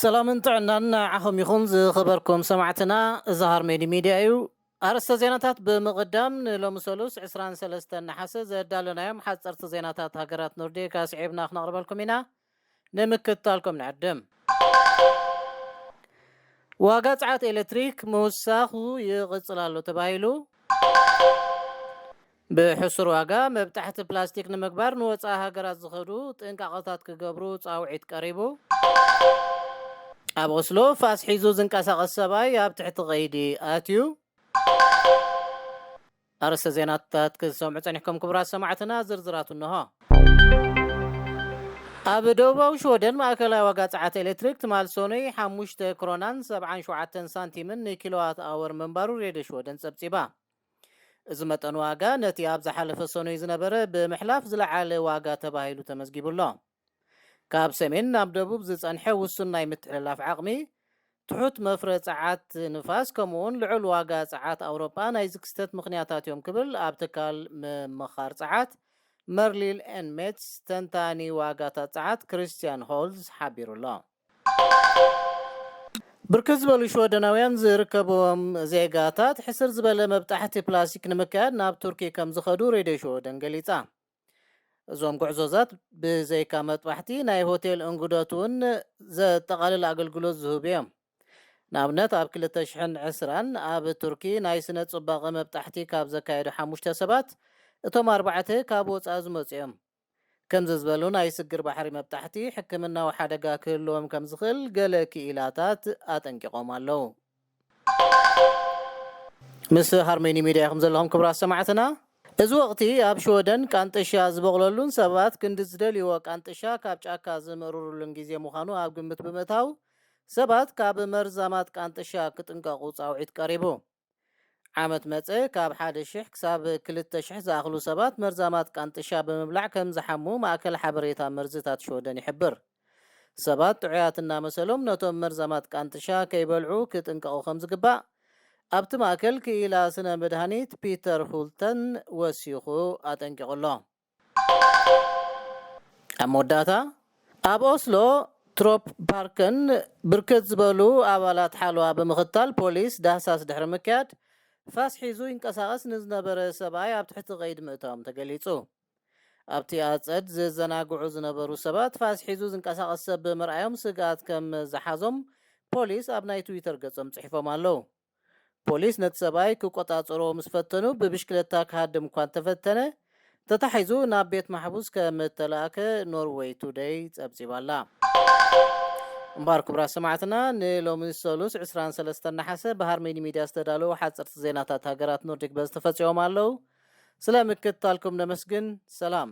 ሰላምን ጥዕናን ንዓኹም ይኹን ዝኸበርኩም ሰማዕትና። እዚ ሃርሜዲ ሚድያ እዩ። ኣርእስተ ዜናታት ብምቕዳም፣ ንሎሚ ሰሉስ ዕስራን ሰለስተን ነሓሰ ዘዳለናዮም ሓፀርቲ ዜናታት ሃገራት ኖርዲክ ኣስዒብና ክነቕርበልኩም ኢና። ንምክትታልኩም ንዕድም። ዋጋ ጸዓት ኤሌክትሪክ ምውሳኹ ይቕጽል ኣሎ ተባሂሉ። ብሕሱር ዋጋ መብጣሕቲ ፕላስቲክ ንምግባር ንወጻኢ ሃገራት ዝኸዱ ጥንቃቐታት ክገብሩ ጻውዒት ቀሪቡ። ኣብ ኦስሎ ፋስ ሒዙ ዝንቀሳቐስ ሰብኣይ ኣብ ትሕቲ ቀይዲ ኣትዩ። ኣርእስተ ዜናታት ክትሰምዑ ጸኒሕኩም ክቡራት ሰማዕትና፣ ዝርዝራቱ እንሆ። ኣብ ደቡባዊ ሽወደን ማእከላይ ዋጋ ጸዓት ኤሌክትሪክ ትማል ሰኑይ ሓሙሽተ ክሮናን ሰብዓን ሸውዓተን ሳንቲምን ንኪሎዋት ኣወር ምንባሩ ሬድዮ ሽወደን ጸብጺባ። እዚ መጠን ዋጋ ነቲ ኣብ ዝሓለፈ ሰኑይ ዝነበረ ብምሕላፍ ዝለዓለ ዋጋ ተባሂሉ ተመዝጊቡ ኣሎ። ካብ ሰሜን ናብ ደቡብ ዝጸንሐ ውሱን ናይ ምትሕልላፍ ዓቕሚ፣ ትሑት መፍረ ጸዓት ንፋስ፣ ከምኡውን ልዑል ዋጋ ጸዓት ኣውሮጳ ናይዚ ክስተት ምኽንያታት እዮም ክብል ኣብ ትካል ምምኻር ጸዓት መርሊል ኤን ሜትስ ተንታኒ ዋጋታት ጸዓት ክሪስቲያን ሆልዝ ሓቢሩ ኣሎ። ብርክት ዝበሉ ሽወደናውያን ዝርከብዎም ዜጋታት ሕስር ዝበለ መብጣሕቲ ፕላስቲክ ንምክያድ ናብ ቱርኪ ከም ዝኸዱ ሬድዮ ሽወደን ገሊጻ። እዞም ጉዕዞዛት ብዘይካ መጥባሕቲ ናይ ሆቴል እንግዶት እውን ዘጠቓልል ኣገልግሎት ዝህቡ እዮም። ንኣብነት ኣብ ክልተ ሽሕን ዕስራን ኣብ ቱርኪ ናይ ስነ ጽባቐ መብጣሕቲ ካብ ዘካየዱ ሓሙሽተ ሰባት እቶም ኣርባዕተ ካብ ወጻኢ ዝመጹ እዮም። ከምዚ ዝበሉ ናይ ስግር ባሕሪ መብጣሕቲ ሕክምናዊ ሓደጋ ክህልዎም ከም ዝኽእል ገለ ክኢላታት ኣጠንቂቖም ኣለዉ። ምስ ሃርሜኒ ሚድያ ኢኹም ዘለኹም ክቡራት ሰማዕትና። እዚ ወቕቲ ኣብ ሽወደን ቃንጥሻ ዝበቕለሉን ሰባት ክንዲ ዝደልይዎ ቃንጥሻ ካብ ጫካ ዝምእርሩሉን ግዜ ምዃኑ ኣብ ግምት ብምእታው ሰባት ካብ መርዛማት ቃንጥሻ ክጥንቀቑ ጻውዒት ቀሪቡ። ዓመት መጸ ካብ ሓደ ሽሕ ክሳብ ክልተ ሽሕ ዝኣኽሉ ሰባት መርዛማት ቃንጥሻ ብምብላዕ ከም ዝሓሙ ማእከል ሓበሬታ መርዝታት ሽወደን ይሕብር። ሰባት ጥዑያት እናመሰሎም ነቶም መርዛማት ቃንጥሻ ከይበልዑ ክጥንቀቑ ከም ዝግባእ ኣብቲ ማእከል ክኢላ ስነ መድሃኒት ፒተር ሁልተን ወሲኹ ኣጠንቂቑ ኣሎ። ኣብ መወዳእታ፣ ኣብ ኦስሎ ትሮፕ ፓርከን ብርክት ዝበሉ ኣባላት ሓለዋ ብምኽታል ፖሊስ ዳህሳስ ድሕሪ ምክያድ ፋስ ሒዙ ይንቀሳቐስ ንዝነበረ ሰብኣይ ኣብ ትሕቲ ቀይዲ ምእታዎም ተገሊጹ። ኣብቲ ኣጸድ ዝዘናግዑ ዝነበሩ ሰባት ፋስ ሒዙ ዝንቀሳቐስ ሰብ ብምርኣዮም ስግኣት ከም ዝሓዞም ፖሊስ ኣብ ናይ ትዊተር ገጾም ጽሒፎም ኣለዉ። ፖሊስ ነቲ ሰብኣይ ክቆጻጸርዎ ምስ ፈተኑ ብብሽክለታ ክሃድም እኳ እንተፈተነ ተታሒዙ ናብ ቤት ማሕቡስ ከም እተላእከ ኖርወይ ቱደይ ጸብጺባ ኣላ። እምበኣር ክቡራት ሰማዕትና ንሎሚ ሰሉስ ዕስራን ሰለስተን ነሓሰ ብሃርሜኒ ሚድያ ዝተዳለዉ ሓጸርቲ ዜናታት ሃገራት ኖርዲክ በዚ ተፈጺሞም ኣለዉ። ስለ ምክትታልኩም ነመስግን። ሰላም።